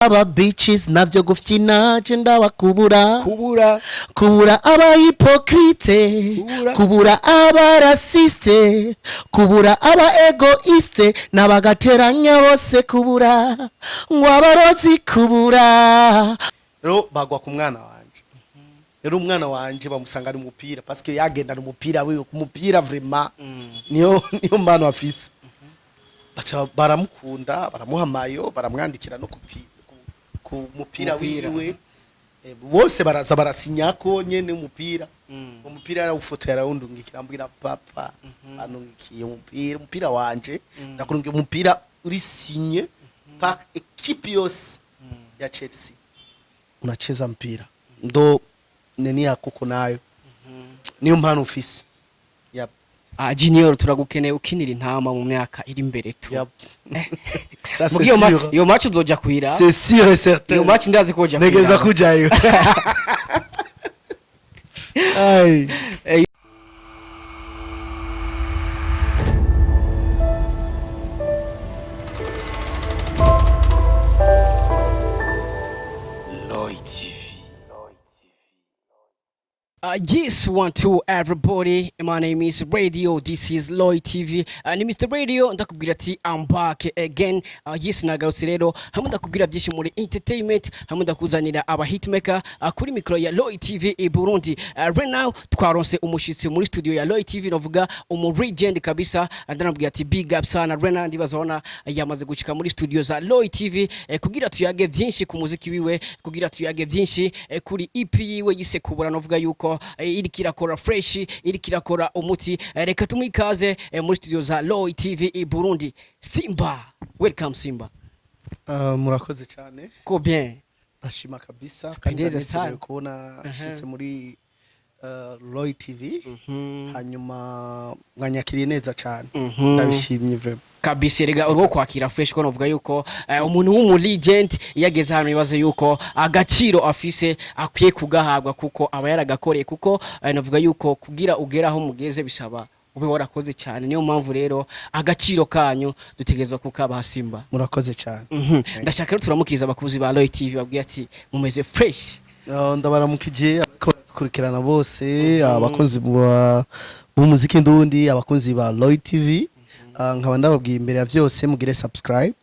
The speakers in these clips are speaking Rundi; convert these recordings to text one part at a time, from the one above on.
Aba bitches navyo gufyina, je ndabakubura. Kubura. Kubura aba hypocrite. Kubura. Kubura aba raciste, kubura aba égoïste n'abagateranya bose, kubura ngo abarozi, kubura. Rero bagwa ku mwana wanje. Rero umwana wanje bamusanga ari umupira, parce que yagendana umupira wiwe ku mupira, vraiment niyo mpano afise. Baca baramukunda, baramuha maillot, baramwandikira no ku mupira Mupira. wiwe. Bose baraza barasinyako nyene umupira. Umupira yarawufotoye, arawundungikira, ambwira: "Papa, anungikiye umupira wanje, ndakurungiye umupira uri signé par équipe yose ya Chelsea. Unacheza mpira, ndo neni yako uko nayo niyo mpano ufise." Yep. Ah, Junior, turagukeneye ukinira intama mu myaka iri imbere tu. Yep. Ça c'est Mugi sûr. Iyo match uzoja kwira. C'est sûr et certain. Iyo match ndazi ko uja Negeza kwira. kujayo. Ai. Lloyd TV. Yes, one, two, everybody. My name is Radio. This is Lloyd TV. Ni Mr. Radio. Ndakubwira ati I'm back again. Yes, nagarutse rero. Hamwe ndakubwira byinshi muri entertainment. Hamwe ndakuzanira aba hitmaker kuri micro ya Lloyd TV i Burundi. Right now twaronse umushitsi muri studio ya Lloyd TV, novuga umu legend kabisa. Ndanabwira ati big up sana. Right now ndibazona yamaze gushika muri studio za Lloyd TV kugira tuyage byinshi ku muziki wiwe, kugira tuyage byinshi kuri EP yiwe yise Kubura, novuga yuko iriko irakora fresh, iriko irakora umuti. Reka tumuhe ikaze muri studio za Lloyd TV i Burundi. Simba, welcome Simba. Murakoze cyane. Ko bien? Ndashima kabisa kandi Pendeza ndanezerewe sana. kubona nshitse muri Roy TV, hanyuma mwanyakiriye neza cyane. Ndabishimye vraiment. Kabisa, rega urwo kwakira fresh, ko novuga yuko umuntu w'umu legend iyo ageze hano bibaze yuko agaciro afise akwiye kugahabwa, kuko aba yaragakoreye, kuko novuga yuko kugira ugere aho mugeze bisaba ube warakoze cyane. Niyo mpamvu rero agaciro kanyu dutegerezwa kukabaha, Simba. Murakoze cyane. Ndashaka rero turamukiriza abakuzi ba Roy TV, babwiye ati mumeze fresh. Ndabaramukije abariko baradukurikirana bose, abakunzi b'umuziki ndundi, abakunzi ba Roy TV. Nkaba ndababwiye imbere ya vyose mugire subscribe.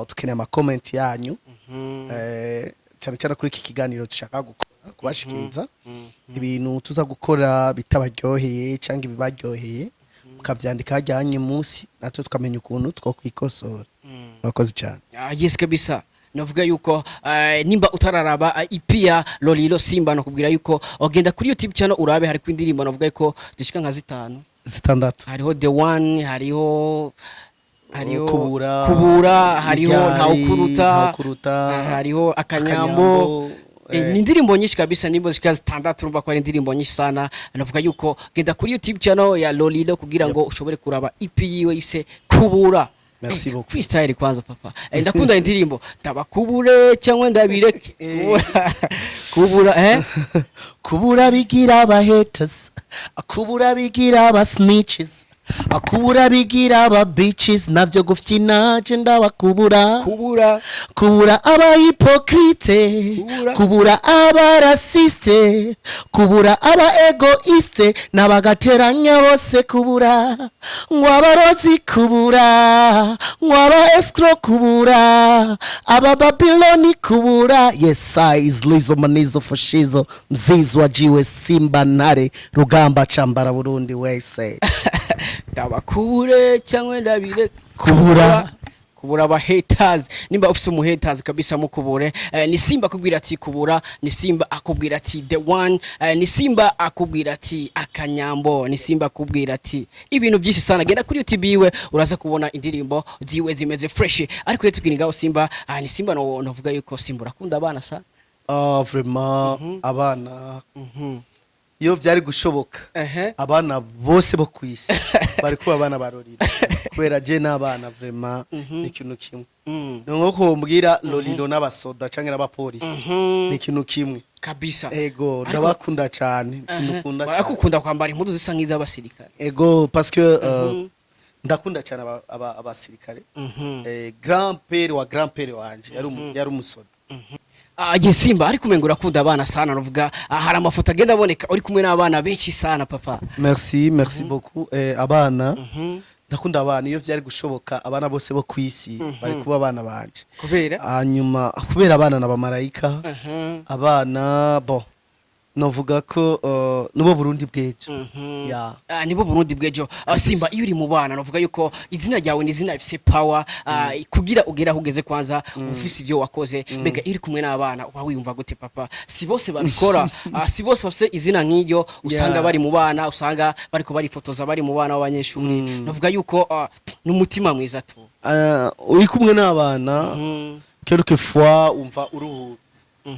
Tukeneye ama comment yanyu, cyane cyane kuri iki kiganiro dushaka gukora, kubashikiriza ibintu tuza gukora bitabaryoheye cyangwa ibibaryoheye, mukavyandika hajyanye munsi, natwe tukamenya ukuntu twokwikosora. Murakoze cyane. Ah, yes kabisa, navuga yuko nimba utararaba EP ya Lolilo Simba, nakubwira yuko ogenda kuri YouTube channel urabe, hariko indirimbo navuga yuko zishika nka zitanu. 6. Hariho The One, hariho Kubura. Kubura, hariho N'iryari, Ntawukuruta. Ntawukuruta, hariho Akanyambo. Akanyambo, Ni indirimbo nyinshi kabisa, indirimbo zishika 6, urumva ko ari indirimbo nyinshi sana. Navuga yuko genda kuri YouTube channel ya Lolilo kugira ngo ushobore kuraba EP yiwe yise Kubura. Merci beaucoup. Freestyle kwanza papa. Ndakunda indirimbo ndabakubure cyangwa ndabireke. Kubura, kubura, eh. Kubura bigira aba haters, kubura bigira aba snitches, kubura bigira aba bitches navyo gufyina, je ndabakubura. Kubura. Kubura aba hypocrite. Kubura. Kubura aba raciste, kubura aba égoïste n'abagateranya bose, kubura ngo abarozi, kubura ngo aba escroc, kubura aba babiloni, kubura. Yes, size lizo manizo foshizo mzizi wa jiwe Simba Ntare Rugamba cambara Burundi wese. Ndabakubure cyangwa ndabireke. Kubura. Kubura aba haters, nimba ufise umu haters kabisa mukubure. Ni Simba akubwira ati kubura, ni Simba akubwira ati The One, ni Simba akubwira ati Akanyambo, ni Simba akubwira ati ibintu byinshi sana. Genda kuri YouTube yiwe uraza kubona indirimbo ziwe zimeze fresh. Ariko iyo tubwira ngaho Simba, ni Simba, no novuga yuko Simba urakunda abana sa. Ah, vraiment abana, iyo vyari gushoboka, abana bose bo kwisi bari kuba abana barorira, kubera je n'abana vraiment ni ikintu kimwe. Ni nko kumbwira Lolilo n'abasoda canke n'abapolisi, ni ikintu kimwe. Kabisa. Ego. Ndabakunda cyane, ndukunda Ariko cyane. Ukunda kwambara impuzu zisa nk'iz'abasirikare. Ego, parce que Ndakunda cyane abasirikare. Grand père wa grand père wanje yari umusoda. Ah, Simba, ariko umengo urakunda abana sana. Nuvuga hari amafoto agenda aboneka uri kumwe n'abana benshi sana, papa. Merci, merci beaucoup. Abana, ndakunda abana. Iyo vyari gushoboka, abana bose bo kwisi bari kuba abana banje. Kubera? Hanyuma kubera abana n'abamarayika. Abana, bon, novuga ko nubo Burundi bw'ejo ya. Ah, nibo Burundi bw'ejo. Simba, iyo uri mu bana, navuga yuko izina ryawe ni izina rifise power. Kugira ugere aho ugeze, kwanza ufise ivyo wakoze. Mbega iyo uri kumwe n'abana uba wiyumva gute, papa? Si bose babikora, si bose bafise izina nk'iryo usanga bari mu bana, usanga bariko barifotoza bari mu bana b'abanyeshuri. Navuga yuko n'umutima mwiza tu. Uri kumwe n'abana, quelquefois umva uruhutse,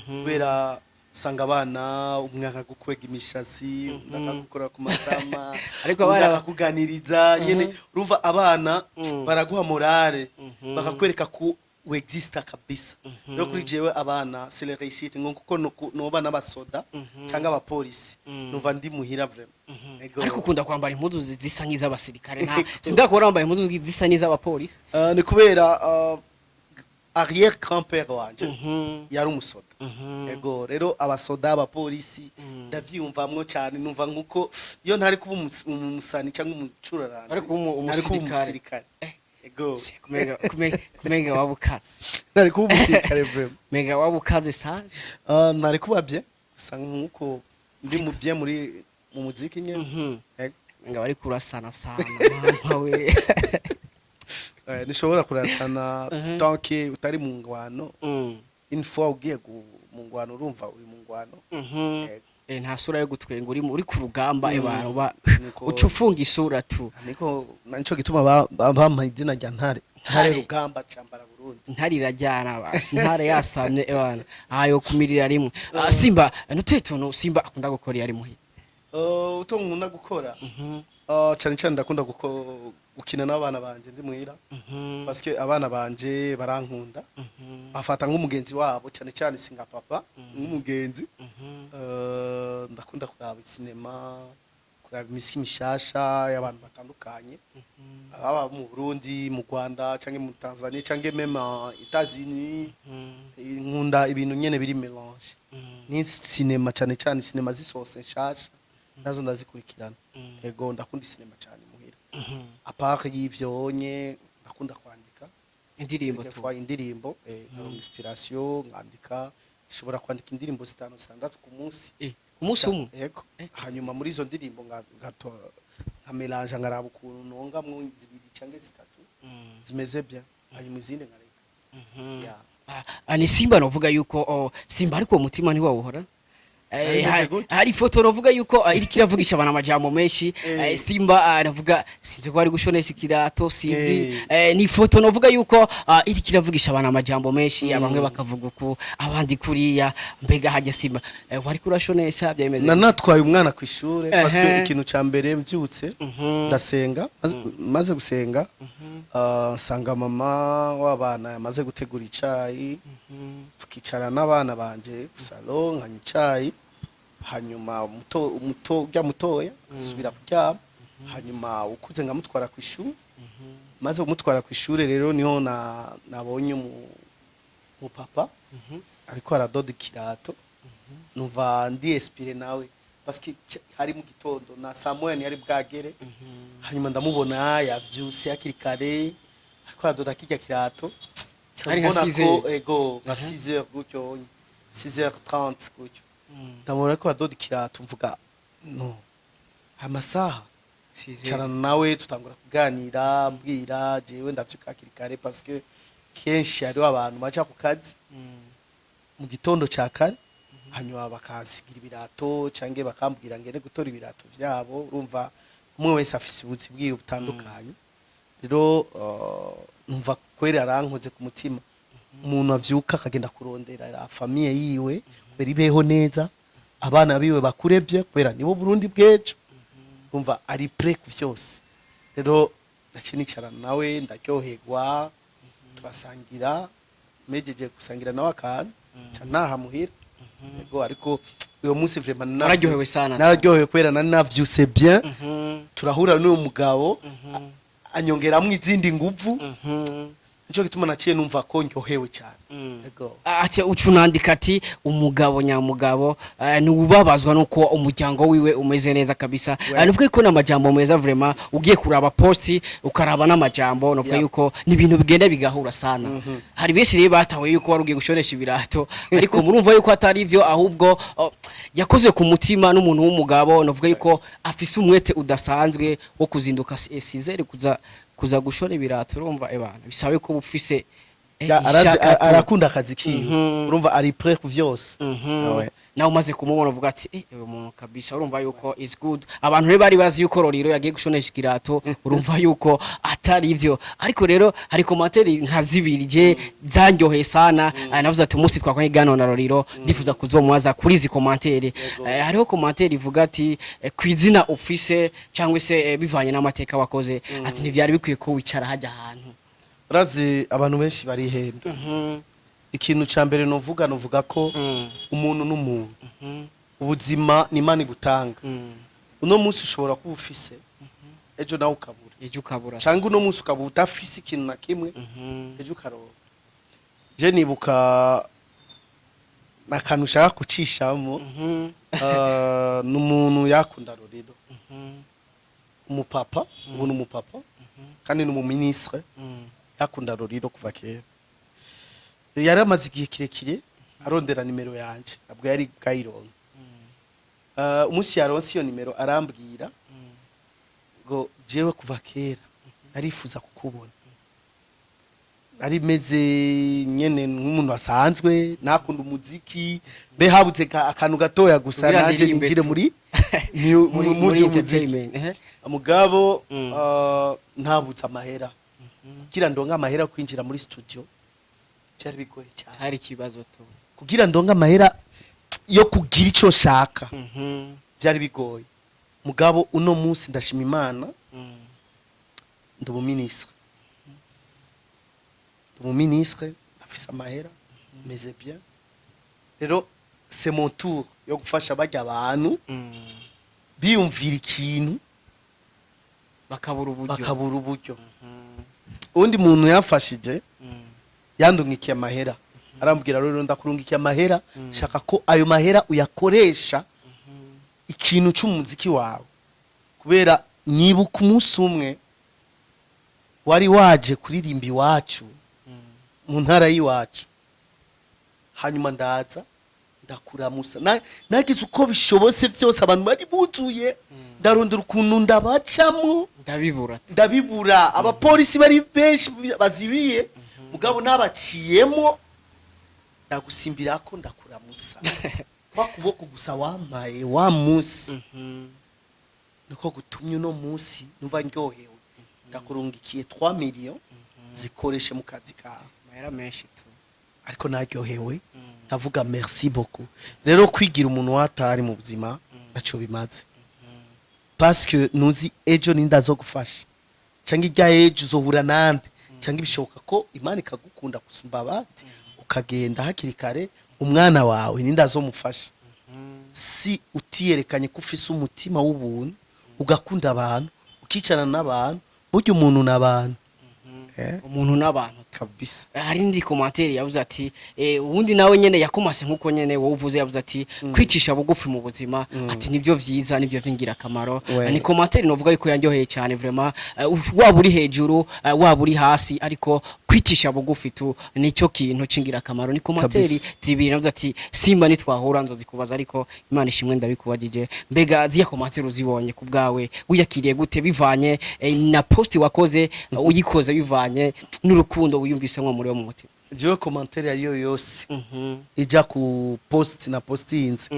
kubera usanga abana, umwe akagukwega imishatsi, undi akagukora ku matama, Ariko undi akakuganiriza nyene. Urumva abana baraguha morale, bakakwereka ko wexista kabisa. Rero kuri jewe abana c'est la réussite, ngo kuko noba n'abasoda cyangwa abapolisi, numva ndi muhira vraiment. Ego. Ariko ukunda kwambara impuzu zisa nk'iz'abasirikare, nta sindakubona wambaye impuzu zisa n'iz'abapolisi. Ni kubera arrière grand père wanje yari umusoda. Ego, rero abasoda, abapolisi, ndavyiyumvamwo cyane. Numva nkuko iyo ntari kuba umusani cyangwa umucuraranzi, Ari kuba ntari kuba umusirikare. umusirikare. Ego. Kumenga waba ukaze. Ntari kuba umusirikare vraiment. Menga waba ukaze sana. Ntari kuba bien, gusa nkuko ndi mu bien muri mu muziki nyene. Ego. Menga bari kurasana sana, mama we. Nishobora kurasana tant que utari mu ngwano. Une fois ugiye mu ngwano, urumva uri mu ngwano. Ego. Nta sura yo gutwenga uri ku rugamba, ebana uba uca ufunga isura tu. Niko nico gituma bampaye izina rya Ntare, Ntare Ntare. Rugamba cambara Burundi. Ntare irajyana basi, ntare yasamye, ebana ayo kumirira rimwe. Simba, nutuye tuntu Simba akunda gukora iyo ari muhira? Uto nkunda gukora, cyane cyane ndakunda gukina n'abana banje ndi muhira, parce que abana banje barankunda, bafata nk'umugenzi wabo, cyane cyane singa papa, nk'umugenzi. Ndakunda kuraba sinema, kuraba imiziki mishasha y'abantu batandukanye, ababa mu Burundi, mu Rwanda cyangwa mu Tanzania cyangwa même en États-Unis. Nkunda ibintu nyene biri mélange ni sinema, cyane cyane sinema zisohotse nshasha nazo ndazikurikirana. Ego, ndakunda sinema cyane muhira. À part y'ivyo nye, ndakunda kwandika Indirimbo tu. Quelquefois indirimbo, nkaronka inspiration nkandika. Nshobora kwandika indirimbo zitanu, zitandatu ku munsi. Umunsi umwe? Yego. Hanyuma muri izo ndirimbo nkamelanja, nkaraba ukuntu nongamwo zibiri cyangwa zitatu zimeze bien, hanyuma izindi nkareka. Yeah. Ni Simba, novuga yuko, Simba, ariko uwo mutima ntiwawuhora. Bimeze gute? Hari ifoto novuga yuko iriko iravugisha abantu amajambo menshi. Simba, navuga sinzi ko ari gushonesha ikirato, sinzi. Ni ifoto novuga yuko iriko iravugisha abantu amajambo menshi, bamwe bakavuga uku, abandi kuriya. Mbega hajya Simba, wariko urashonesha, byemeze? Nanatwaye umwana ku ishure, parce que ikintu ca mbere mbyutse ndasenga. Maze gusenga, nsanga mama w'abana yamaze gutegura icayi, tukicara n'abana banje ku salon, nkanywa icayi, hanyuma muto muto urya mutoya asubira kuryama, hanyuma ukuze nkamutwara ku ishuri. Maze kumutwara ku ishuri rero, niho nabonye mu papa ariko aradoda ikirato. Numva ndi inspiré nawe, parce que hari mu gitondo na saa moya ntiyari bwagere. Hanyuma ndamubona yavyuse hakiri kare ariko aradoda kirya kirato. Nca Hari nka mbona 6 ko heures. Ego, nka 6 heures gutyo, 6h30 gutyo, ndamubona ko adoda ikirato, mvuga no amasaha. Carana nawe, tutangura kuganira, mbwira jewe ndavyuka hakiri kare, parce que kenshi hariho abantu baja ku kazi mu gitondo ca kare, hanyuma bakansigira ibirato canke bakambwira ngende gutora ibirato vyabo. Urumva umwe wese afise ubuzi bwiwe butandukanye. Rero numva kweri arankoze ku mutima, umuntu avyuka akagenda kurondera la famille yiwe kubera ibeho neza, abana biwe bakurebye, kubera nibo Burundi bw'ejo. Urumva ari prêt ku vyose. Rero ndaciye nicarana nawe, ndaryoherwa, turasangira. Mejeje gusangira nawe akantu, nca ntaha muhira. Yego, ariko uyo munsi vraiment Wararyohewe sana. Nararyohewe kubera nari navyuse bien. Turahura n'uwo mugabo. Anyongeramwo izindi nguvu. Nico gituma naciye numva ko ndyohewe cyane. Ego. Ati uca unandika ati umugabo nyamugabo ni ubabazwa nuko umuryango wiwe umeze neza kabisa. Nuvuga ko n'amajambo meza vraiment. Ugiye kuraba post ukaraba n'amajambo, nuvuga yuko ni ibintu bigenda bigahura sana. Hari benshi rero batahuye yuko wari ugiye gushonesha ibirato, ariko murumva yuko atari ivyo, ahubwo oh, yakoze ku mutima n'umuntu w'umugabo. Nuvuga yuko afise umwete udasanzwe wo kuzinduka 6h kuza gushora ibirato. Urumva ebana bisabe ko ufise Ya, arazi ishaka tu. Arakunda akazi kiwe. Urumva ari prêt ku vyose. Ouais. Nawe umaze kumubona uvuga ati uyu muntu kabisa, urumva yuko is good. Abantu rero bari bazi yuko Lolilo yagiye gushonesha ikirato, urumva yuko atari ivyo. Ariko rero hari commentaire nka zibiri je zanyoheye sana. Navuze ati umunsi twakwanye gano na Lolilo, ndifuza kuzomubaza kuri izi commentaire. Hariho commentaire ivuga ati kwizina ufise cyangwa se bivanye n'amateka wakoze, ati ntivyari bikwiye ko wicara hajya ahantu. Urazi abantu benshi barihenda. Ikintu ca mbere novuga ko umuntu n'umuntu, ubuzima ni Imana ibutanga. Uno munsi ushobora kuba ufise, ejo nawe ukabura. Ejo ukabura. Cyangwa uno munsi ukaba udafise ikintu na kimwe, ejo ukaronka. Je nibuka akantu ushaka kucishamo. Ni umuntu yakunda Lolilo, umupapa, ubu ni umupapa kandi ni umuminisitire. Yakunda Lolilo kuva kera. Yari amaze igihe kirekire arondera nimero yanje, ntabwo yari bwayironke. Umunsi yaronse iyo nimero arambwira ngo jewe kuva kera narifuza kukubona, nari meze nyene nk'umuntu asanzwe, nakunda umuziki, mbe habuze akantu gatoya gusa Kugira nanje ndirimbe ninjire tu. muri muri muri muri umuziki. entertainment, ehe. Mugabo ntabuze amahera. Kugira ndonke amahera yo kwinjira muri studio byari bigoye cyane. Hari ikibazo tu. Kugira ndonke amahera yo kugira ico shaka byari bigoye. Mugabo uno munsi ndashima Imana, ndi umuminisitiri, ndi umuminisitiri, afise amahera, meze bien. Rero c'est mon tour yo gufasha barya abantu biyumvira ikintu bakabura uburyo. Bakabura uburyo. Uwundi muntu yamfashije, yandungikiye amahera, arambwira rero ndakurungikiye amahera, shaka ko ayo mahera uyakoresha ikintu c'umuziki wawe, kubera nibuka umunsi umwe wari waje kuririmba iwacu mu ntara y'iwacu, hanyuma ndaza ndakuramusa. Nagize uko bishobotse byose, abantu bari buzuye, ndarondera ukuntu ndabacamo. Ndabibura. Ndabibura. Abapolisi bari benshi bazibiye, mugabo nabaciyemo ndagusimbirako ndakuramusa. Kwa kuboko gusa wampaye wa munsi niko gutumye uno munsi numva ndyohewe. Ndakurungikiye 3 millions, zikoreshe mu kazi kawe. Amahera menshi tu. Ariko naryohewe, ndavuga merci beaucoup. Rero kwigira umuntu watari mu buzima naco bimaze, parce que nuzi ejo ninda zo gufasha cyangwa irya ejo uzohura nande, cyangwa ibishoboka ko Imana ikagukunda gusumba abandi ukagenda hakiri kare, umwana wawe ninda azomufasha si utiyerekanye ko ufise umutima w'ubuntu, ugakunda abantu, ukicarana n'abantu? Burya umuntu n'abantu. Umuntu n'abantu. Kabisa. Hari indi commentaire yavuze ati ubundi nawe nyene yakomase nkuko nyene wowe uvuze, yavuze ati kwicisha bugufi mu buzima, ati nibyo vyiza, nibyo vy'ingirakamaro. Ni commentaire novuga yuko yanryoheye cyane vraiment. Waba uri hejuru, waba uri hasi, ariko kwicisha bugufi tu nicyo kintu c'ingirakamaro. Ni commentaire Kabisa. zibiri navuze ati simba nitwahura nzozikubaza, ariko Imana ishimwe ndabikubagije. Mbega ziya commentaire uzibonye ku bwawe wiyakiriye gute, bivanye na post wakoze, uyikoze bivanye n'urukundo wiyumvise nko muri wo mu mutima? Jewe commentaire ariyo yose ija ku post na postinze,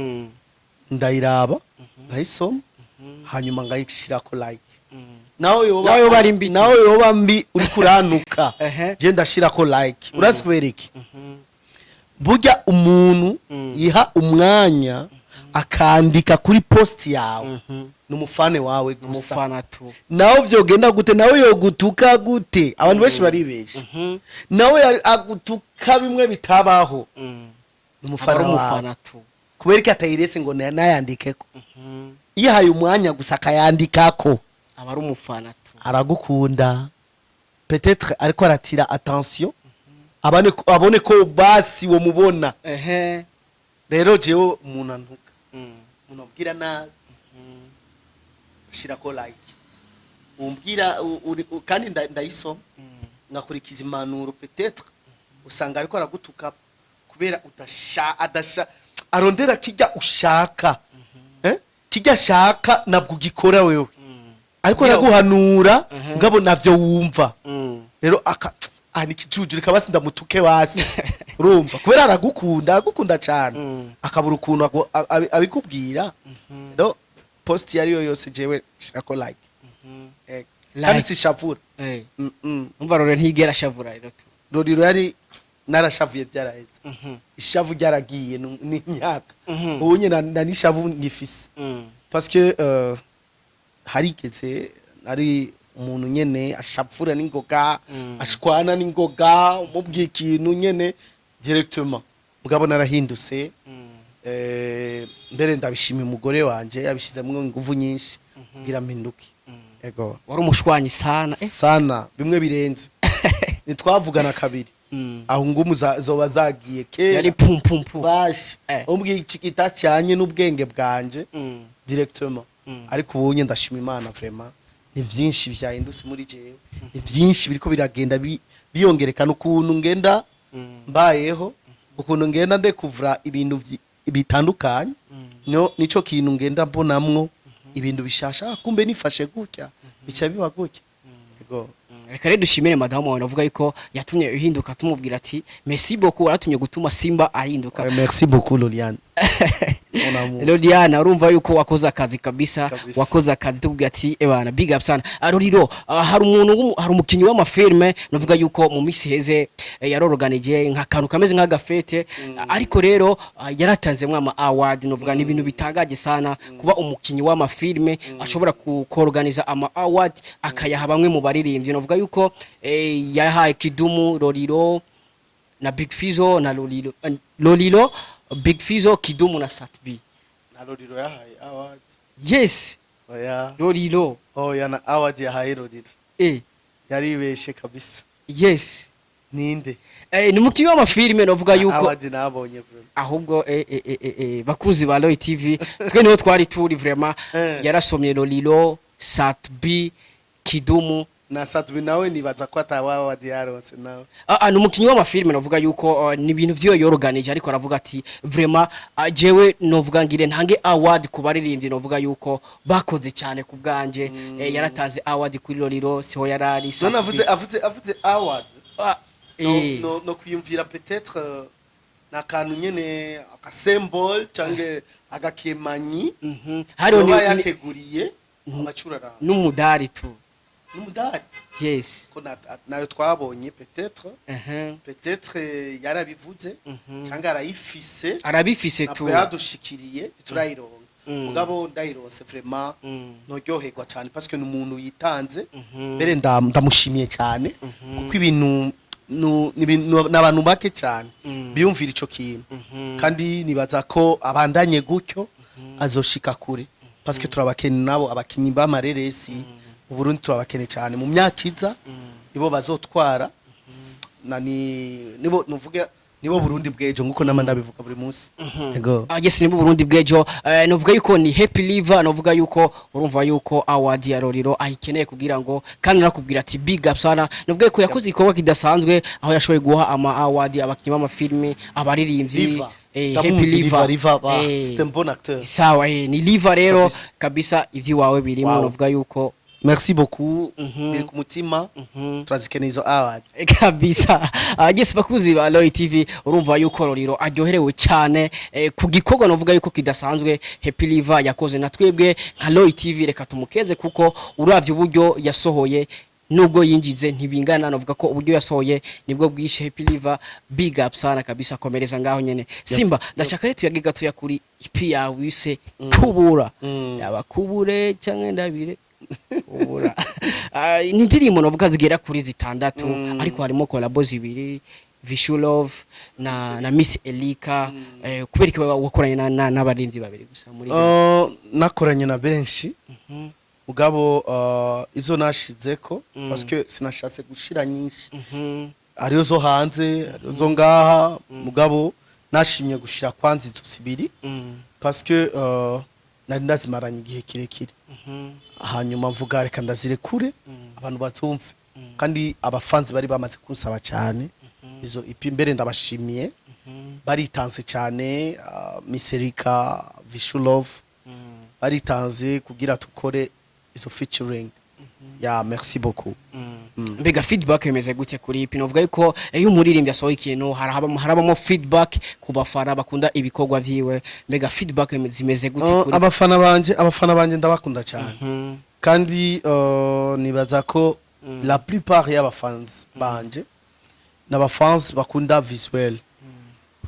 ndayiraba, nkayisoma, hanyuma ngayishirako like. Nawe yoba Nawe yoba ari mbi. Nawe yoba mbi, uri kuranuka, je ndashirako like. Urazi kubera iki? Burya umuntu yiha umwanya akandika kuri post yawe ni umufane wawe gusa. Umufana tu. Nawe vyogenda gute, nawe yogutuka gute, abantu benshi baribesha, nawe agutuka bimwe bitabaho, ni Aba ari umufana wawe. Umufana tu. Kubera ko atayirese ngo nayandikeko, yihaye umwanya gusa akayandikako, aba ari umufana tu. Aragukunda, peut-être ariko aratira attention, abone abone ko basi wo mubona. Rero jewe umuntu antuka, umuntu abwira nabi, shirako like, umbwira kandi ndayisoma, ngakurikiza impanuro. Peut-être usanga ariko aragutuka kubera udasha adasha arondera kijya ushaka, eh? Kijya ashaka nabwo ugikora wewe, ariko araguhanura, ngabo navyo wumva. Rero aka ah ni kijuju, reka basi ndamutuke basi. Urumva, kubera aragukunda, aragukunda cyane, akabura ukuntu abikubwira. Rero post iyo ariyo yose, jewe shirako like. Like. Kandi sishavura. Umva, rero ntigera ashavura rero tu. Roriro yari narashavuye, byaraheze. Ishavu ryaragiye n'imyaka. Ubu nyine na n'ishavu ngifise, parce que harigeze ari umuntu nyene ashavura n'ingoga, ashwana n'ingoga, umubwiye ikintu nyene directement. Mugabo narahindutse. Mbere ndabishimiye umugore wanje, yabishizemwo inguvu nyinshi kugira mpinduke. Ego. Wari umushwanyi sana, eh? Sana, bimwe birenze, ntitwavugana kabiri. Aho ngumu zoba zagiye kera. Yari pum pum pum. Bashi umbwiye iki kitacanye n'ubwenge bwanje, directement. Ariko ubu nye ndashima Imana, vraiment ni vyinshi vyahindutse muri jewe, ni vyinshi biriko biragenda biyongerekana, ukuntu ngenda mbayeho, ukuntu ngenda ndekuvura ibintu bitandukanye. No nico kintu ngenda mbonamwo ibintu bishasha. Ah, kumbe nifashe gutya bica biba gutya. Ego. Reka rero dushimire madamu wawe, navuga yuko yatumye uhinduka, tumubwira ati merci beaucoup, waratumye gutuma Simba ahinduka. Merci beaucoup Loliane. Mon amour. Loliana, urumva yuko wakoze akazi kabisa. Kabisa. Wakoze akazi, tukubwira ati ebana, big up sana. Ruriro, hari umuntu hari umukinyi w'amafilme, navuga yuko mu misi heze yaroroganije nk'akantu kameze nk'agafete, ariko rero yaratanzemwo ama award. Navuga ni ibintu bitangaje sana kuba umukinyi w'amafilme ashobora kuorganiza ama award, akayaha bamwe mu baririmbyi. Navuga yuko yahaye Kidumu, Roriro na Big Fizzo na Lolilo, Lolilo, Big Fizzo, Kidumu na Sat-B. Na Lolilo yahaye award? Yes. Oya. Lolilo. Oya, na award yahaye Lolilo? Yaribeshe kabisa. Yes. Ninde? Ni umukinyi w'amafilme, navuga yuko Award nabonye vraiment. Ahubwo bakuzi ba Roy TV, twe niho twari turi vraiment. Yarasomye Lolilo, Sat-B, Kidumu. Na Sat-B nawe nibaza ko atawa award yaronse nawe. Ah, ni umukinyi w'amafilme, navuga yuko ni ibintu vyiwe yoroganije, ariko aravuga ati vraiment, jewe novuga ngire ntange award ku baririmbyi, novuga yuko bakoze cyane ku bwanje. Yaratanze award kuri Lolilo, siho yarari. None Sat-B. avuze award, no, no kwiyumvira peut-être nakantu nyene aka symbole canke agakemanyi Hariho yoba yateguriye abacuraranga. N'umudari tu. N'umudari? Yes. Ko nayo twabonye peut-être. Peut-être yarabivuze cyangwa arayifise. Arabifise tu. Ntabwo yadushikiriye, turayironka. Mugabo ndayironse, vraiment noryoherwa cyane, parce que ni umuntu yitanze. Mbere ndamushimiye cyane, kuko ibintu ni abantu bake cyane biyumvira ico kintu. Kandi nibaza ko abandanye gutyo azoshika kure, parce que turabakene nabo abakinyi b'amareresi mu Burundi, turabakene cyane. Mu myaka iza nibo bazotwara na ni nibo nuvuge nibo Burundi bw'ejo, nkuko nama ndabivuga buri munsi. Ego. Ah, yes, ni mu Burundi bw'ejo. Novuga yuko ni Happy Liver, novuga yuko urumva yuko award ya Roriro ayikeneye kugira ngo, kandi nakubwira ati big up sana. Novuga yuko yakoze igikorwa kidasanzwe aho yashoboye guha ama award abakinyi b'amafilmi, abaririmbyi. Liver. Happy Ndamuzi. Liver. Liver, Liver, ba, c'est un bon acteur. Sawa, ni Liver rero. Kabisa. Kabisa, ivy'iwawe birimo. Novuga yuko Merci beaucoup, biri ku mutima. Turazikeneye izo award. Kabisa. Yes, bakuzi ba Roy TV, urumva yuko Roriro aryoherewe cyane ku gikorwa novuga yuko kidasanzwe Happy Liver yakoze. Na twebwe nka Roy TV reka tumukeze, kuko uravye uburyo yasohoye nubwo yinjize ntibingana, novuga ko uburyo yasohoye nibwo bwishe. Happy Liver, big up sana kabisa, komereza ngaho nyene. Simba, ndashaka rero tuyage gatoya kuri EP yawe wise Kubura. Yabakubure cyangwa ndabire kubura. Ah, ni indirimbo novuga zigera kuri zitandatu, ariko harimo collabo zibiri, Vishu Love na Miss Elika. Kubera iki wakoranye n'abarinzi babiri gusa muri Nakoranye na benshi. Mugabo izo nashizeko, parce que sinashatse gushira nyinshi, hariyo zo hanze, hariyo zo ngaha, mugabo nashimye gushira kwanza izo zibiri, parce que nari ndazimaranye igihe kirekire. Hanyuma mvuga reka ndazirekure abantu batumve, kandi abafanzi bari bamaze kunsaba cyane izo EP. Mbere ndabashimiye, baritanze cyane, Miserika, Vishu Love, baritanze kugira tukore izo featuring ya, merci beaucoup. Mbega feedback imeze gute kuri EP? Novuga yuko iyo umuririmbyi asohoye ikintu harabamo feedback ku bafana bakunda ibikorwa vyiwe. Mbega feedback zimeze gute kuri Abafana banje ndabakunda cyane, kandi nibaza ko la plupart y'abafans banje n'abafans bakunda visuel,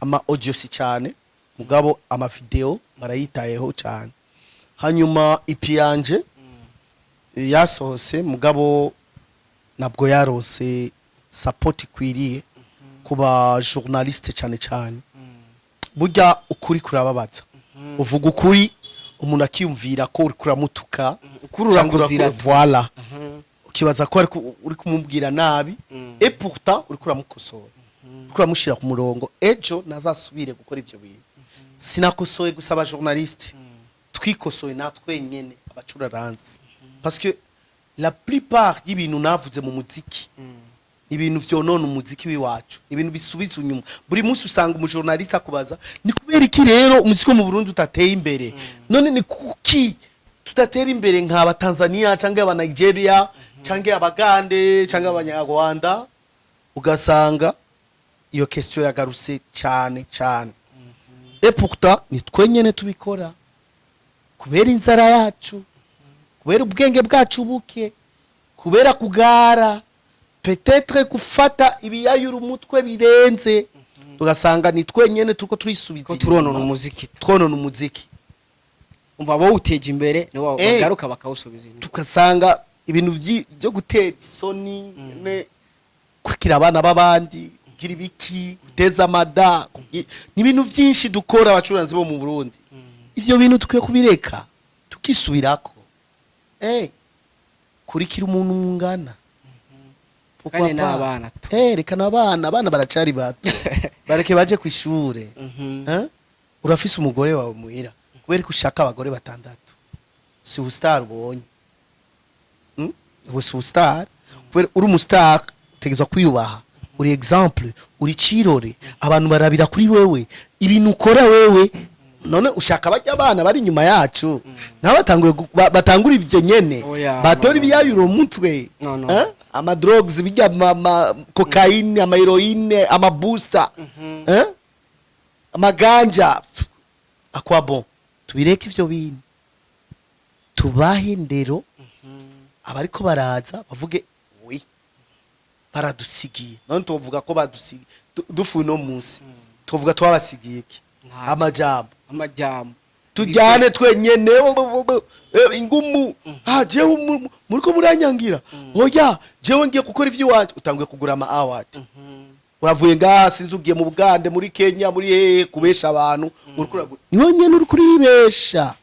ama audio si cyane, mugabo ama video barayitayeho cyane. Hanyuma EP yanje yasohose, mugabo nabwo yarose support ikwiriye ku ba journaliste cyane cyane. Burya ukuri kurababaza. Uvuga ukuri, umuntu akiyumvira ko uri kuramutuka Ukuri cyangwa urakuzira. Voilà, ukibaza ko uri kumubwira nabi, et pourtant uri kuramukosora, uri kuramushyira ku murongo, ejo ntazasubire gukora ivyo bintu. Sinakosoye gusa aba journaliste, twikosoye natwe nyene abacuraranzi, parce que la plupart y'ibintu navuze mu muziki, ibintu vyonona umuziki w'iwacu, ibintu bisubiza inyuma. Buri munsi usanga umujournaliste akubaza: "Ni kubera iki rero umuziki wo mu Burundi utateye imbere? None ni kuki tudatera imbere nk'aba Tanzania cyangwa aba Nigeria cyangwa abagande cyangwa abanyarwanda?" Ugasanga iyo question yagarutse cyane cyane, et pourtant ni twe nyene tubikora kubera inzara yacu, kubera ubwenge bwacu buke, kubera kugara, peut-être gufata ibiyayura umutwe birenze, tugasanga ni twenyene turiko turisubiza Ko turonona inyuma. umuziki. Twonona umuziki. Umva, bawuteje imbere niwo bagaruka bakawusubiza inyuma. Tugasanga ibintu byo gutera isoni ne kurikira abana b'abandi, kugira ibiki, guteza amada, ni ibintu byinshi dukora abacuranzi bo mu Burundi. Ivyo bintu tukwiye kubireka, tukisubirako. Kurikira umuntu mungana. Pourquoi Kandi pas? n'abana tu. Reka n'abana, abana baracari bato, bareke baje ku ishure. Eh? Urafise umugore wawe muhira, kubera ko ushaka abagore batandatu? Si ubustar ubonye? Ubu si ubustar. Kubera uri umustar utegerezwa kwiyubaha, uri exemple, uri cirore, abantu barabira kuri wewe ibintu ukora wewe. None ushaka bajya abana bari inyuma yacu nabo batangure batangure ivyo nyene, Oya, batora no, no. ibiyayuro mutwe? No, no. Eh? Ama drugs bijya, ama cocaine, ama heroine, ama booster, eh? Amaganja akwa. Bon, tubireke ivyo bintu, tubahe indero abariko baraza, bavuge oui, baradusigiye. None tuvuga ko badusigiye, dufuye no munsi tuvuga twabasigiye iki? Ntacyo. Amajambo. Amajambo. Tujyane twenyene ingumu. Ah, jewe muriko muranyangira, oya, jewe ngiye gukora ivy'iwanje. Utanguye kugura ama award, uravuye ngaha, sinzi ugiye mu Bugande, muri Kenya, muri hehe, kubesha abantu. Uriko uragura, ni wowe nyene uri kuribesha.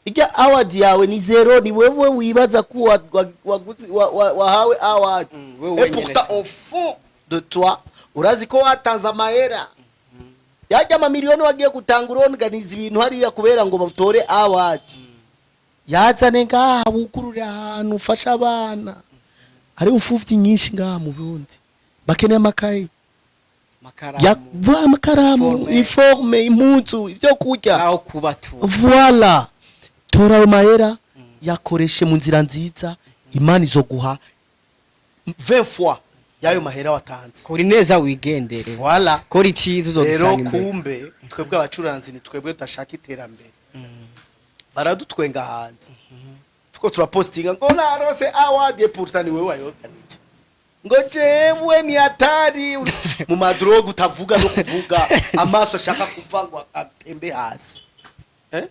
Ijya award yawe ni zero, ni wewe wibaza ko wahawe award. Wewe Et wenyene pourtant tu. au fond de toi urazi ko watanze amahera yajya amamiliyoni, wagiye gutanga, uronganiza ibintu hariya kubera ngo batore award. Yazane ngaha, wugurure ahantu ufasha abana. Hari imfuvyi nyinshi ngaha mu Burundi bakeneye amakayi, Amakaramu. amakaramu, Uniforme. uniforme, impuzu, ivyo kurya. Aho kuba tu. Voilà, tora ayo mahera, yakoreshe mu nzira nziza, Imana izoguha 20 fois y'ayo mahera watanze. Kora ineza wigendere. Voilà. Kora icyiza, Rero uzogisanga imbere. kumbe twebwe abacuranzi ni twebwe tudashaka iterambere, baradutwenga hanze tuko turapostinga ngo narose award, pourtant ni wewe wayoganije ngo jewe ni hatari mu madrogue, utavuga no kuvuga, amaso ashaka kuva ngo atembe hasi, eh?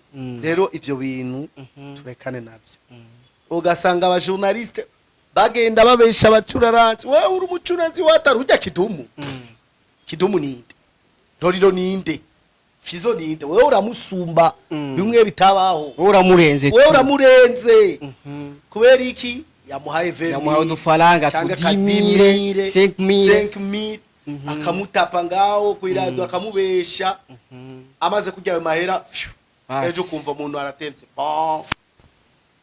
Rero ivyo bintu turekane navyo. Ugasanga abajournaliste bagenda babesha abacuraranzi: "Wewe uri umucuranzi watari urya." Kidumu, Kidumu ninde? Roriro ninde? Fizo ninde? Wewe uramusumba bimwe bitabaho. Wowe uramurenze Wewe tu. uramurenze. Kubera iki? Yamuhaye 20. Yamuhaye udufaranga Canke tu 10 000, akadimire, 5 000. 5 000, akamutapa ngaho kwiradiyo, akamubesha. Amaze kurya ayo mahera, phew, Basi. ejo ukumva umuntu aratemvye. Bon,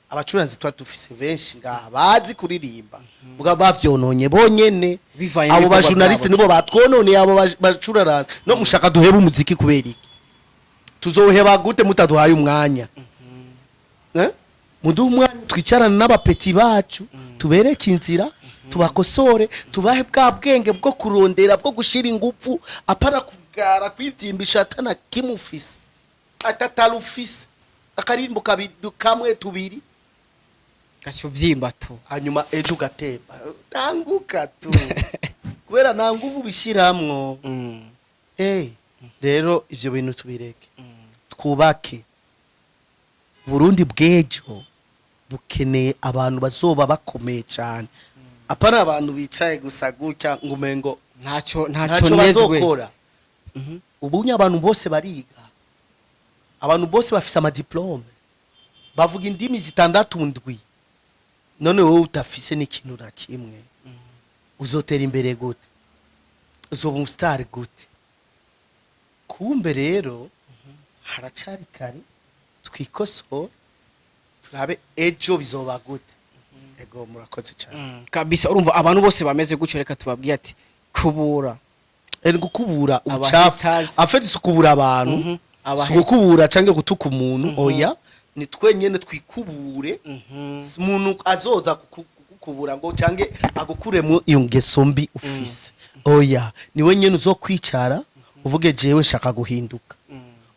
abacuranzi twari dufise benshi ngaha bazi kuririmba, muga bavyononye bonyene. Bivanye Abo n'ibikorwa ba journaliste byabo. nibo batwononeye. Abo bacuraranzi no mushaka duhebe umuziki kubera iki? Tuzoheba gute mutaduhaye umwanya? Eh? Muduhe umwanya twicarane n'aba petits bacu, tubereke inzira, tubakosore, tubahe bwa bwenge bwo kurondera, bwo gushira ingufu, apana kugara kwivyimbisha atana kimufise, atatarufise akarimbo kabiri, kamwe, tubiri. Gaca uvyimba tu. Hanyuma ejo ugatemba, tanguka tu, kubera nta nguvu bishiramwo. Hey, rero ivyo bintu tubireke, twubake Burundi bw'ejo. Bukeneye abantu bazoba bakomeye cyane, apana abantu bicaye gusa gutya ngo umengo Ntacyo, ntacyo ntacyo nezwe. bazokora. Ubunye abantu bose bariga, abantu bose bafise ama diplômes, bavuga indimi zitandatu, ndwi. None wowe udafise n'ikintu na kimwe, uzotera imbere gute? Uzoba umu star gute? Kumbe rero haracari kare, twikosore, turabe ejo bizoba gute. Ego, murakoze cyane. Kabisa, urumva abantu bose bameze gutyo, reka tubabwiye ati kubura. Eri gukubura ubucafu. Abahaters. Afite si ukubura abantu, si ugukubura cyangwa gutuka umuntu, oya, ni twenyene twikubure. Si umuntu azoza kugukubura ngo cange agukuremo iyo ngeso mbi ufise, oya, ni we nyene uzokwicara uvuge: "Jewe nshaka guhinduka.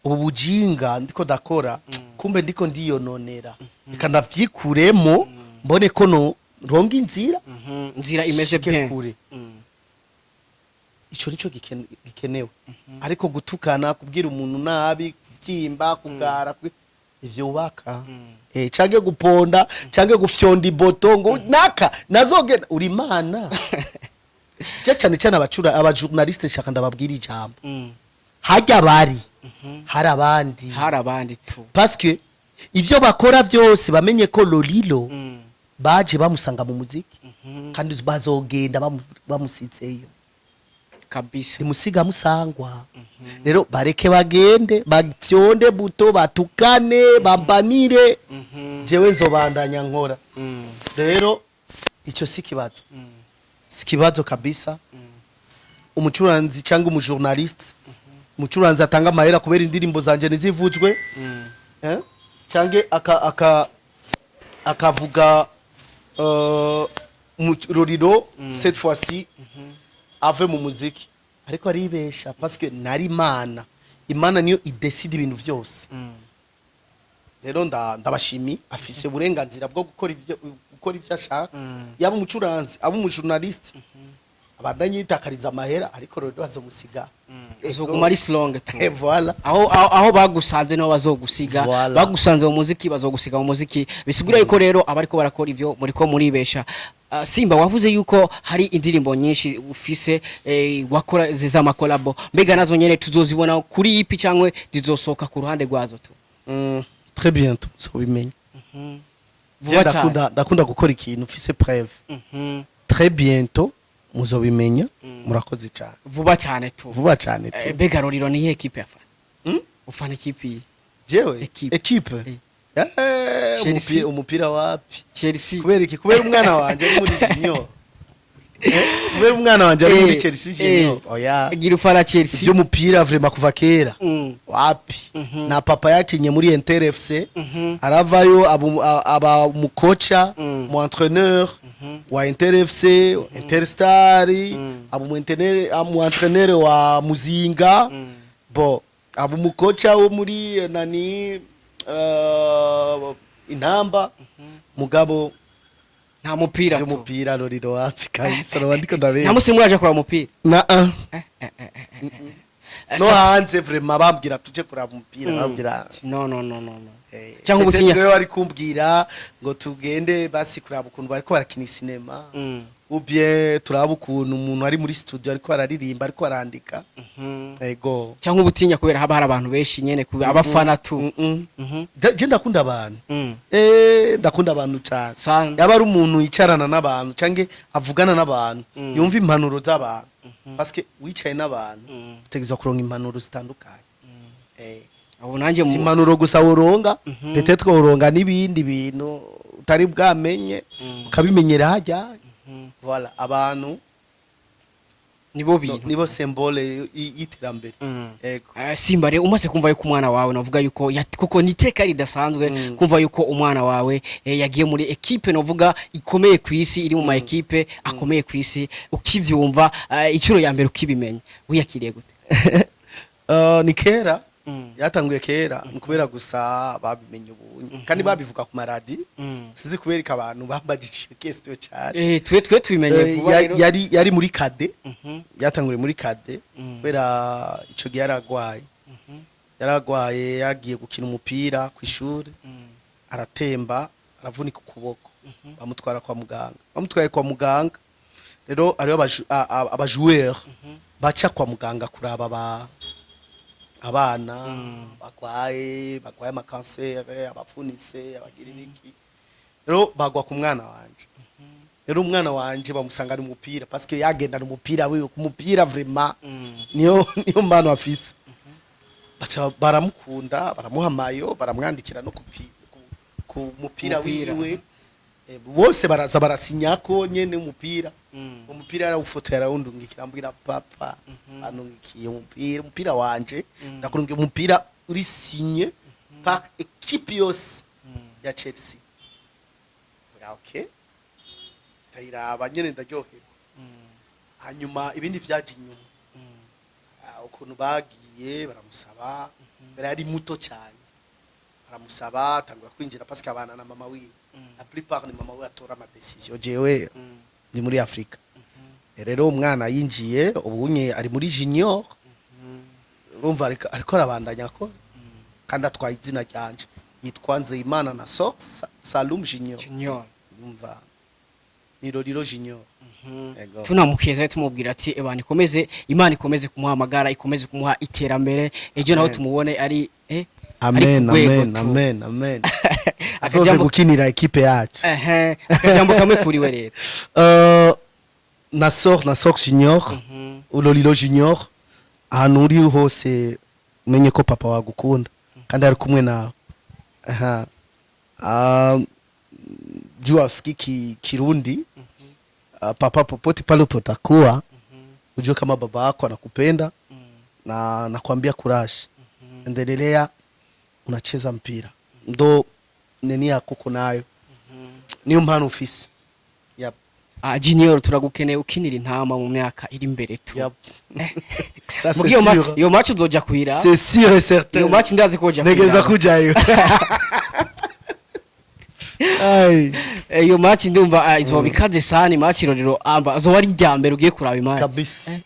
Ubu bujinga ndiko ndakora, kumbe ndiko ndiyononera, reka ndavyikuremo, mbone ko no ronga inzira." Nzira imeze Shike bien. kure. Ico nico gikenewe. Ariko gutukana, kubwira umuntu nabi, kuvyimba, kugara, ivyo ubaka, canke guponda, canke gufyonda iboto ngo naka nazogenda uri imana. Je cyane cyane abacura, aba journaliste, nshaka ndababwira ijambo. Hajya bari hari abandi. Hari abandi tu. Parce que ivyo bakora vyose, bamenye ko Lolilo baje bamusanga mu muziki, kandi bazogenda bamusitseyo. Imusiga musangwa. Rero bareke bagende, bafyonde buto, batukane, bambanire, jewe nzobandanya nkora. Rero icyo si kibazo, si kibazo kabisa. Umucuranzi cyangwa umu journaliste, umucuranzi atanga amahera kubera indirimbo zanje ntizivuzwe, eh? Cyangwa aka aka akavuga Roriro cette fois-ci ave mu muziki, ariko aribesha, parce que nari Imana. Imana niyo i décide ibintu vyose. Rero ndabashimi, afise uburenganzira bwo gukora ivyo ashaka, yaba umucuranzi, aba umu journaliste, abandanye yitakariza amahera, ariko rero azomusiga. Azoguma ari strong tu. Et voilà. Aho bagusanze niho bazogusiga. Voilà. Bagusanze mu muziki, bazogusiga mu muziki. Bisigura yuko rero abariko barakora ivyo muriko muribesha. Simba, wavuze yuko hari indirimbo nyinshi ufise, wakora z'ama collabo. Mbega nazo nyene tuzozibona kuri EP cyangwa zizosohoka ku ruhande rwazo tu? Très bientôt uzobimenya. Je Vuba cyane. ndakunda gukora ikintu mfise preuve. Très bientôt muzobimenya. Murakoze cyane. Vuba cyane tu. Vuba cyane tu. Mbega Roriro ni iyihe ekipe yafana? Ufana ekipe iyi? Jewe? Equipe. Equipe? Eh. Eh, Chelsea. umupira wapi? Chelsea. Kubera iki? Kubera umwana wanje ari muri junior? Eh, kubera umwana wanje ari muri Chelsea junior? Oya. Gira ufana Chelsea. Ivy'umupira vraiment kuva kera wapi. Na papa yakinye muri Inter FC, aravayo aba umukoca, mu entraîneur wa Inter FC, Interstar, aba mu entraîneur wa Muzinga, bo aba umukoca wo muri nani, Intamba, mugabo Nta mupira tu. Ivy'umupira Roriro wapi kabisa, roba ndiko ndabera. Nta musi muraje kuraba umupira? Na Eh, eh, eh, eh, eh, eh. no hanze vraiment bambwira tuje kuraba umupira, bambwira No, no, no, no, no. Eh, Cyangwa peut-être ubutinya. niwe wari kumbwira ngo tugende basi kuraba ukuntu bariko barakina sinema. Ou bien turaba ukuntu umuntu ari muri studio ariko araririmba, ariko arandika. Ego. Cyangwa ubutinya kubera haba hari abantu benshi nyene, kubera abafana tu? Mm. Je ndakunda abantu. Ndakunda abantu cyane. Sana. Yaba ari umuntu yicarana n'abantu cyangwa avugana n'abantu, yumva impanuro z'abantu, parce que wicaye n'abantu utegerezwa kuronka impanuro zitandukanye. Ubu nanjye Si mu impanuro gusa woronga, peut-être woronga n'ibindi bintu utari bwamenye, ukabimenyera hajya. Voilà, abantu nibo bintu. Nibo symbole y'iterambere. Ego. Simba rero, umaze kumva yuko umwana wawe, navuga yuko kuko ni iteka ridasanzwe kumva yuko umwana wawe yagiye muri ekipe navuga ikomeye ku isi, iri mu ma ekipe akomeye ku isi, ukivyumva inshuro ya mbere, ukibimenya, wiyakiriye gute? Ni kera yatanguye kera, ni kubera gusa babimenye ubu kandi babivuga ku maradi. Sinzi kubera ko abantu bambajije iyo question cyane. Twe tubimenye vuba rero. Yari muri cadet. Yatanguriye muri cadet kubera ico gihe yaragwaye, yagiye gukina umupira ku ishuri, aratemba, aravunika ukuboko, bamutwara kwa muganga. Bamutwaye kwa muganga rero, hariho abajoueur baca kwa muganga kuraba abana bagwaye amakansere, abafunitse, abagira ibiki. Rero bagwa ku mwana wanje. Rero umwana wanje bamusangana umupira, parce que yagendana umupira wiwe ku mupira, vraiment niyo mbano afise. Baca baramukunda, baramuha maillot, baramwandikira no ku mupira Mupira. wiwe. Bose baraza barasinyako nyene umupira. Umupira yarawufotoye, arawundungikira, ambwira: "Papa, anungikiye umupira wanje, ndakurungiye umupira uri signé par équipe yose ya Chelsea." Mbwira, "Okay." Ndayiraba nyene, ndaryoherwa. Hanyuma ibindi vyaje inyuma. Ukuntu bagiye baramusaba, mbere yari muto cyane, baramusaba, atangura kwinjira parce que abana na mama wiwe, la plupart ni mama wiwe atora ama décision, jewe ndi muri Afrika. Rero umwana yinjiye, ubunye ari muri junior, urumva ariko arabandanya akora kandi atwaye izina ryanje. Yitwa Nzeyimana na Sok Salum Junior. Junior. Urumva ni Roriro Junior. Ego. Tunamukeza, tumubwira ati ebana ikomeze, Imana ikomeze kumuha amagara, ikomeze kumuha iterambere, ejo naho Amen. tumubone ari Amen. ku rwego Amen. tu. Amen, amen. Azoze gukinira ekipe yacu. Ehe, akajambo kamwe kuriwe rero. Nasor Junior, Ulolilo Junior, ahantu uri hose umenye ko papa wagukunda kandi ari kumwe nawe. Aha. Juu asikii Kirundi. Papa, popote pale upotakuwa, ujue kama baba yako anakupenda na nakwambia courage, endelea unacheza mpira, ndo neni yako uko nayo, niyo mpano ufise. Yep. Junior, turagukeneye ukinira intama mu myaka iri imbere tu. Yep. Ça c'est Mugi iyo sûr. Iyo match uzoja kuira. C'est sûr et certain. Iyo match ndazi ko uja Ntegereza kuyiraba. kujayo. Ai. Iyo match ndumva izoba ikaze sana, match Rorero amba azoba ari irya mbere ugiye kuraba imari. Kabisa.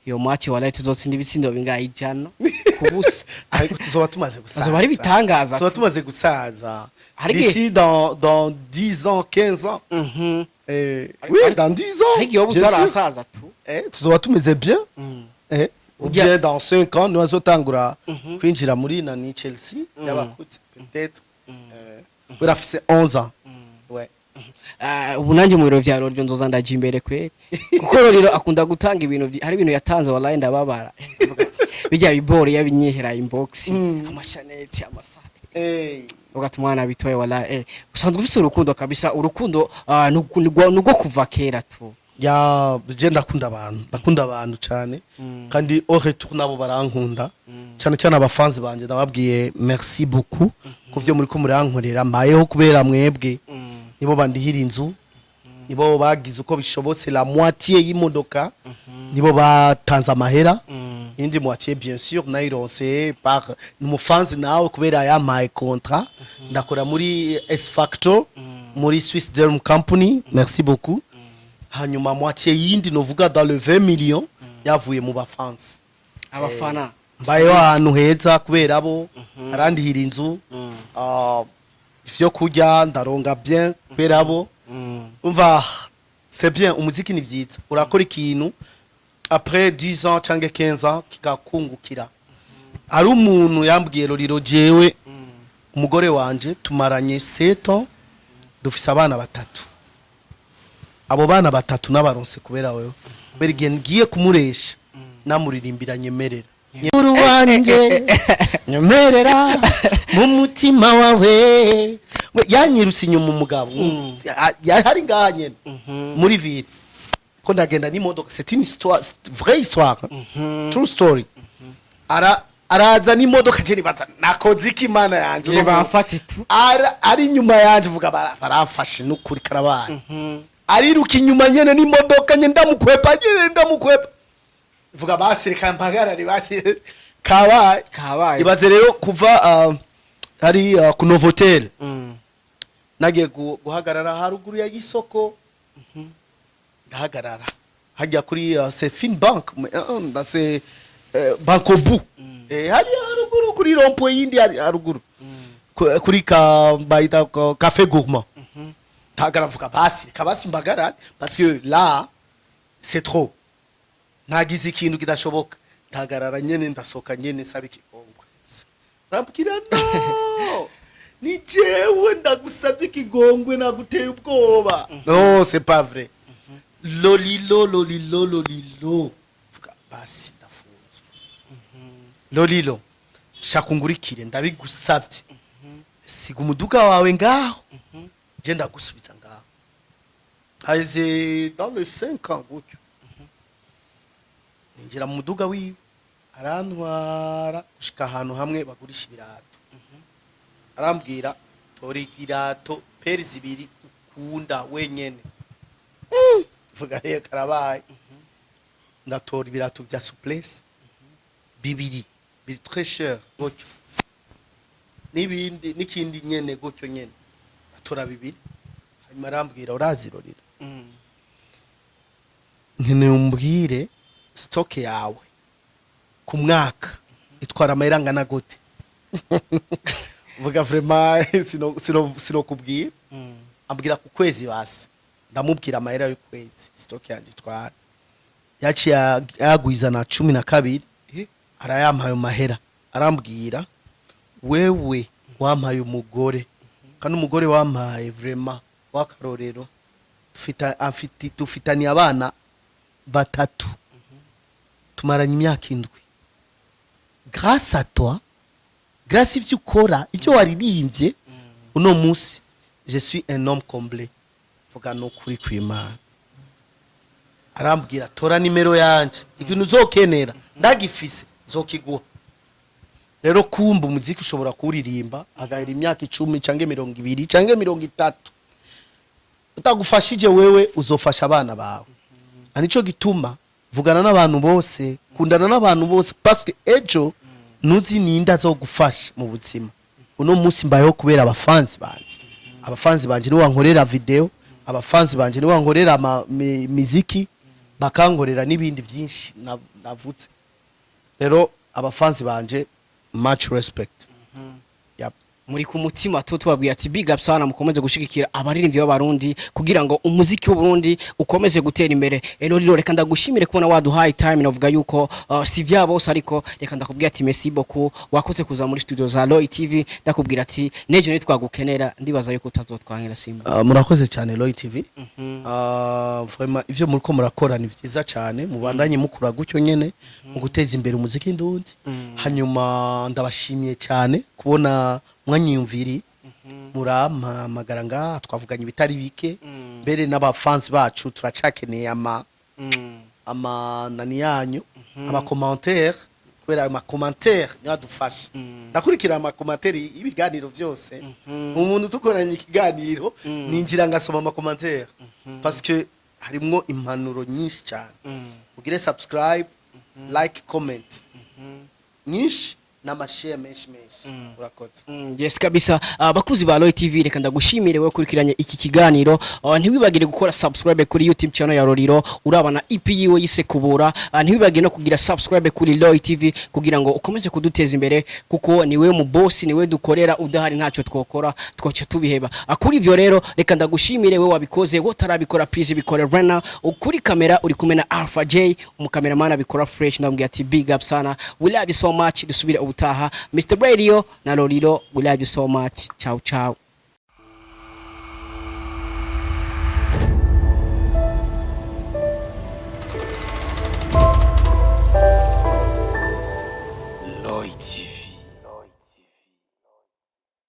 Iyo match walahi tuzotsinda ibitsindo bingahe? 100-0. Ariko tuzoba tumaze gusaza. Azoba ari ibitangaza. Tuzoba tumaze gusaza. Hari D'ici dans 10 ans, 15 ans. Oui, dans 10 ans. Ariko iyo Bien sûr. utarasaza tu. Tuzoba tumeze bien. Ou bien dans 5 ans niwe azotangura kwinjira muri nani, Chelsea y'abakuze peut-être. Kubera afise 11 ans. Ouais. Ubu nanjye mu biro vya Roriro nzoza ndaja imbere kweri, kuko Roriro akunda gutanga ibintu hari ibintu yatanze, wallahi ndababara. Ndavuga ati, bijya biboro yabinyihera inbox, amashaneti, amasaha, ugata umwana bitoye wallahi. Usanzwe ufise urukundo kabisa, urukundo nugwo kuva kera tu. Ya, je ndakunda abantu, ndakunda abantu cyane, kandi au retour nabo barankunda cyane cyane. Abafanzi banje ndababwiye merci beaucoup ku vyo muri ko murankorera. Mbayeho kubera mwebwe, nibo bandihira inzu, nibo bagize uko bishobotse la moitié y'imodoka, nibo batanze amahera, indi moitié bien sûr nayironse par umufanzi nawe kubera yampaye contrat, ndakora muri S Factor, muri Swiss Derm Company, merci beaucoup. Hanyuma moitié yindi, novuga dans le 20 millions, yavuye mu bafansi. Abafana. Mbayeho ahantu heza kubera bo, arandihira inzu, ivyo kurya ndaronga bien kubera bo. Umva, c'est bien, umuziki ni vyiza, urakora ikintu après 10 ans cyangwa 15 ans kikakungukira. Hari umuntu yambwiye: "Roriro, jewe umugore wanje tumaranye 7 ans, dufise abana batatu. Abo bana batatu nabaronse kubera wewe, kubera igihe ngiye kumuresha namuririmbira nyemerera uru wanje, nyemerera mu mutima wawe." We, yanyiruse inyuma umugabo. Hari ngaha nyene muri ville ko ndagenda n'imodoka. C'est une histoire, vraie histoire, true story. Ara araza n'imodoka, je nibaza nakoze iki, Imana yanje? Je bamfate tu. Ari inyuma yanje, vuga baramfashe n'ukuri karabaye. Ariruka inyuma nyene n'imodoka nye, ndamukwepa nyene, ndamukwepa, vuga basi reka mpagarare, basi kabaye. Kabaye. Ibaze rero kuva hari ku Novotel, nagiye guhagarara haruguru ya y'isoko, ndahagarara hajya kuri c'est Fin Bank, mais, c'est Bancobu, hari haruguru kuri rond-point yindi, hari haruguru kuri ka bayita Café Gourmand. Ndahagarara, mvuga basi reka basi mbagarare parce que là c'est trop, nagize ikintu kidashoboka. Ndahagarara nyene, ndasohoka nyene, nsaba ikigongwe. Arambwira: "No, ni jewe ndagusabye ikigongwe, naguteye ubwoba." Non, c'est pas vrai. Lolilo, lolilo, lolilo, vuga basi ndafunzwe. Lolilo, shaka ungurikire, ndabigusabye, siga umuduga wawe ngaho, je ndagusubiza ngaho. Haheze dans les 5 ans gutyo, ninjira mu muduga wiwe, arantwara gushika ahantu hamwe bagurisha ibirato. Arambwira: "Tora ibirato paires zibiri ukunda wenyene." Vuga rero karabaye. Ndatora ibirato bya souplesse bibiri biri très cher gutyo, n'ibindi n'ikindi nyene gutyo nyene, ndatora bibiri. Hanyuma arambwira: "Urazirorera, nkeneye umbwire stock yawe ku mwaka itwara amahera angana gute." Vuga vraiment sino kubwira. Ambwira ku kwezi basi. Ndamubwira amahera y'ukwezi stock yanjye itwara. Yaciye yagwiza na 12, arayampaye mahera. Arambwira: "Wewe wampaye umugore, kandi umugore wampaye vraiment w'akarorero. Dufitaniye abana batatu, tumaranye imyaka 7. Grâce à toi, grâce ivyo ukora, ivyo waririmbye, uno munsi je suis un homme comblé." Vuga no kuri kw'Imana. Arambwira: "Tora nimero yanje, ikintu uzokenera ndagifise nzokiguha." Rero kumva umuziki ushobora kuwuririmba agahera imyaka 10 canke 20 canke 30 utagufashije wewe, uzofasha abana bawe. Na nico gituma vugana n'abantu bose, kundana n'abantu bose, parce que ejo ntuzi ninde azogufasha mu buzima. Uno munsi mbayeho kubera abafansi banje. Abafansi banje nibo bankorera video, abafansi banje nibo bankorera miziki, bakankorera n'ibindi byinshi navutse. Rero abafansi banje, much respect. Yep. Muri ku mutima tu. Tubabwiye ati big up sana, mukomeze gushigikira abaririmbyi b'Abarundi kugira ngo umuziki w'Uburundi ukomeze gutera imbere. Rero rero reka ndagushimire kubona waduhaye time. Navuga yuko si vya bose, ariko reka ndakubwira ati merci beaucoup, wakoze kuza muri studio za Roy TV. Ndakubwira ati nejo nitwagukenera, ndibaza yuko utazotwangira simba. Murakoze cyane, Roy TV. Vraiment ivyo muriko murakora ni vyiza cyane, mubandanye mukura gutyo nyene mu guteza imbere umuziki ndundi. Hanyuma ndabashimiye cyane kubona mwanyiyumviri, murampamagara ngaha, twavuganye ibitari bike. Mbere n'abafansi bacu turacakeneye ama nani yanyu, ama commentaire, kubera ayo ma commentaire niyo adufasha. Ndakurikira ama commentaire y'ibiganiro byose. Umuntu tukoranye ikiganiro, ninjira ngasoma ama commentaire parce que harimwo impanuro nyinshi cyane. Ugire subscribe, like, comment nyinshi. N'amashare menshi menshi. Urakoze. Yes kabisa. Bakuzi ba Roy TV, reka ndagushimire wewe kurikiranye iki kiganiro. Ntiwibagire gukora subscribe kuri YouTube channel ya Lolilo, urabana EP yiwe yise Kubura. Ntiwibagire no kugira subscribe kuri Roy TV kugira ngo ukomeze kuduteza imbere, kuko niwe mu boss, niwe dukorera. Udahari ntacyo twokora, twoca tubiheba. Kuri ivyo rero, reka ndagushimire wewe wabikoze. Wowe utarabikora, please bikore right now. Kuri kamera uri kumwe na Alpha J, umukameramana abikora fresh. Ndamubwira ati big up sana, we love you so much. Dusubire ubutaha. Mr Radio na Lolilo, we love you so much. Ciao ciao. Lloyd TV.